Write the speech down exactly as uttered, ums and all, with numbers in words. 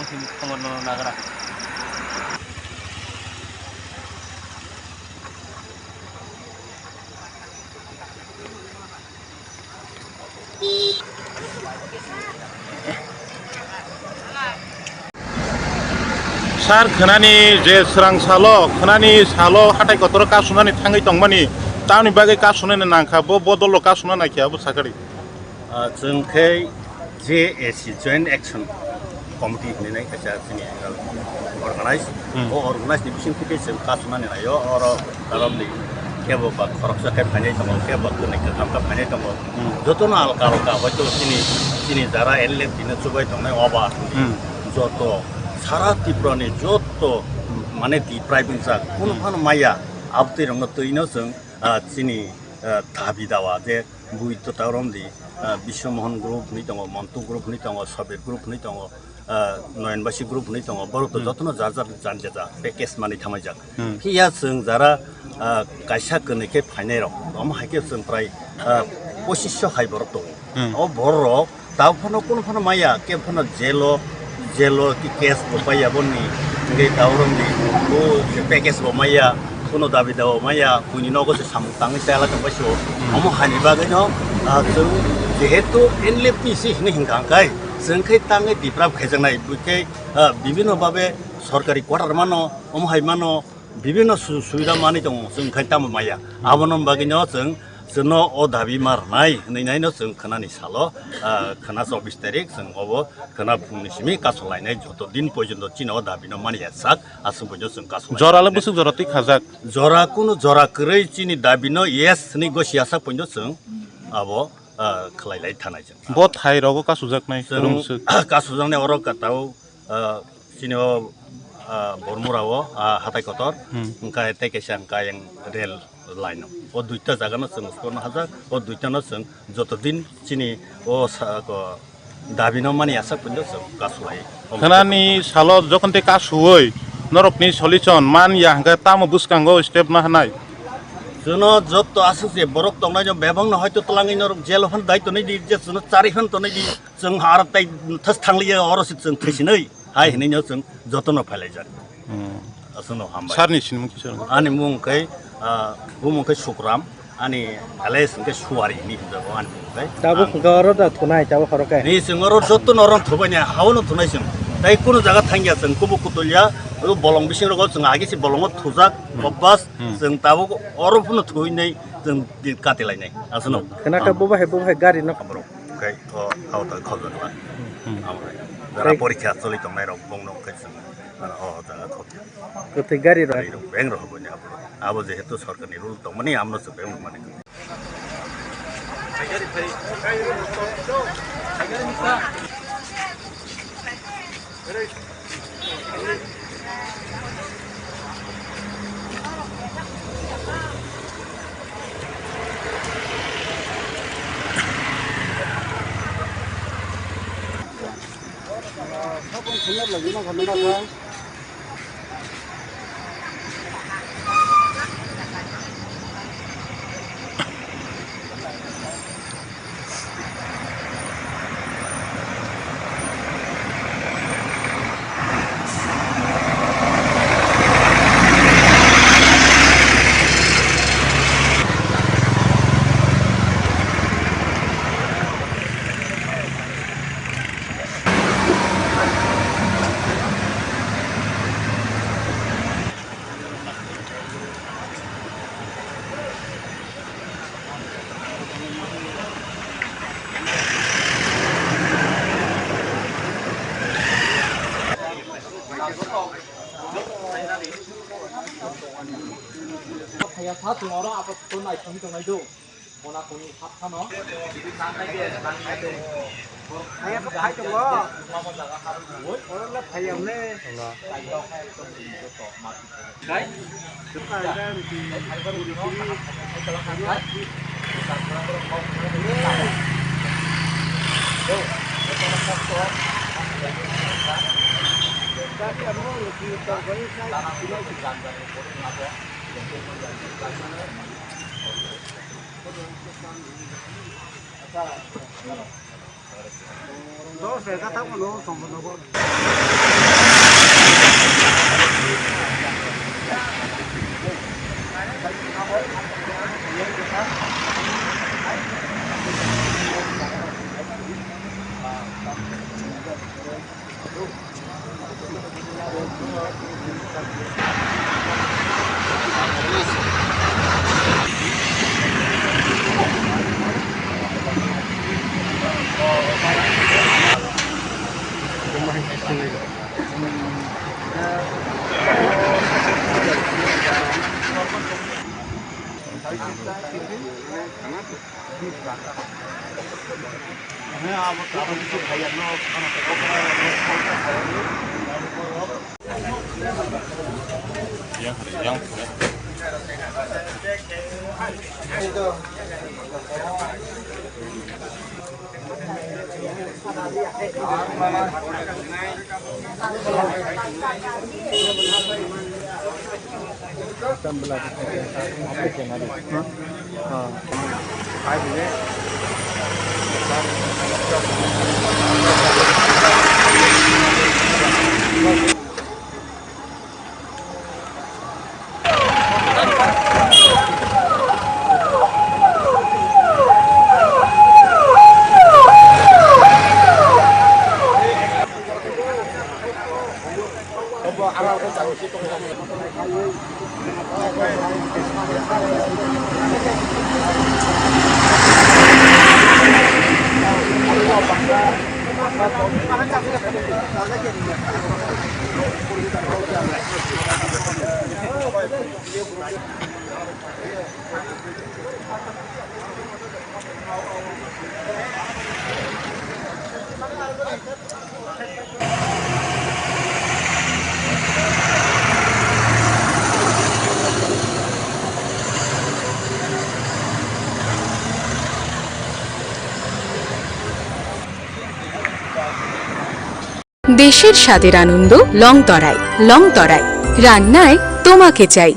Khumor no nagra. Sir, khwnani je swrang salo, khwnani salo hatai kotoro kasunani thangwi tongmani, tamni bagwi kasunani nangkha, bo bodolo kasuna naikha, abo sakari. Ah, chwng khe J A C, Joint Action Committee hinwi nai kaisa chini, uh, organize. Hmm. O organize ni bising theke chwng kasunani naio, oro karon di kebo ba khoroksa khe phainai tongo, kebo kwnwi kwtham khe phainai tongo. Hmm. Jotono alka alka hoito chini, chini jara N L F T no chubai tongnai oba. Hmm. Joto sara Tripura ni joto mane deprive wngjak, kunu Hmm. phano maya, abtwi rokno twino chwng, uh, chini, uh, dabi dawa je Bui to ta romdi, ah, Biswa Mohan group hwnwi tongo, Montu group hwnwi tongo, Sobir group hwnwi tongo, ah, Noyan Basi group hwnwi tongo, borok to Hmm. jotono jar jar jan jaja package manwi thamaijak. Hmm. Phiya chwng jara, ah, kaisa kwnwi khe phainai rok, omo hai khe chwng prai, ah, pochisho hai borok tongo. Hmm. O borok tabuk phano kunu phano maya, khe phano jelo, jelo ki case bo paiya boni, hingke ta romdi, o package bo maya, kunu dabi dawa maya, buini nogo se samung tangwi chala tongbai se o. Hmm. Omo hani bagwi no, ah, chwng jehetu N L F T se hini hingka hingkai, chwng khe tangwi deprive khaijaknai, buikhe, ah, bibhinno babe sorkari quarter mano, omo hai mano, bibhinno su-, subida manwi tongo, chwng khai tamo maya. Hmm. Abono bagwi no chwng, chwngno o dabi ma rwnai hwnwi naino chwng khwnani salo, ah, khwna chobbish tarik chwng obo khwna phungni simi kaso lainai joto din porjonto chini o dabi no mani ya sak aswk porjonto chwng kaso lainai. Jora le bwswk jora twi khajak? Jora kunu jora kwrwi chini dabi no yes hwnwi gosi ya sak porjonto chwng abo, ah, khwlai lai thanai chwng. Bo thai rogo kasujaknai chwng rwngswk. Kasujaknai oro katao ah, chini o, ah, Bormura o, ah, hatai kotor, Hmm. hwnkhe tei kaisa hwnkhe yang rail line o. O duita jaga no chwng uskon hajak, o duita no chwng joto din chini o sa-, ko, dabi no mani aswk pwnjo chwng kasu lai. Khwnani salo jokhon tei kasuwi norokni solution man ya hwnkhe tamo bwskango step na hwnai? Chwngno joto aswk je borok tongnai no bebak no hoito twlangwi norok jail o phan dai tonwi di, je chwngno chari phan tonwi di, chwng har tai thas thangliya oro se chwng thwisinai. Hai hinwi no chwng jotono phailaijak. Hmm. Aswkno hambai. Sir ni sinimung kisa? Ani mung khe, ah, bumung khe Sukram, ani alias hwnkhe Suwari hinwi hwnjago ani mung khe. Tabuk ang hwnkhe oro da thunai, tabuk horo khe? Ni chwng oro jotono oro thubani, haono thunai chwng. Tai kunu jaga thangya chwng, kubu kutulya, o bolong bising rogo chwng agi se bolongo thujak, Hmm. bobbas, Hmm. chwng tabuk oro phano thuinai chwng di katilainai. Aswkno. Khna khe Ang. Bo bahai, bo bahai gari no. Aborok. Khe o, o to khobjak la. Hmm. Amo hai. Jara Tei porikha choli tongnai rok bongno khe chwng, o, o jaga khobjak. Kwthwi gari rok. Gari rok beng rok hoboni abo. Abo jehetu sorkarni rule tongmani amno se beng mani. Phaiya sa chwng oro apato naisingwi tongnai do. Kona koni sat phano. Phaiya khe phai tongo. Oro le phaiya hwnwi. দেশের স্বাদের আনন্দ লং তরাই, লং তরাই। রান্নায় তোমাকে চাই।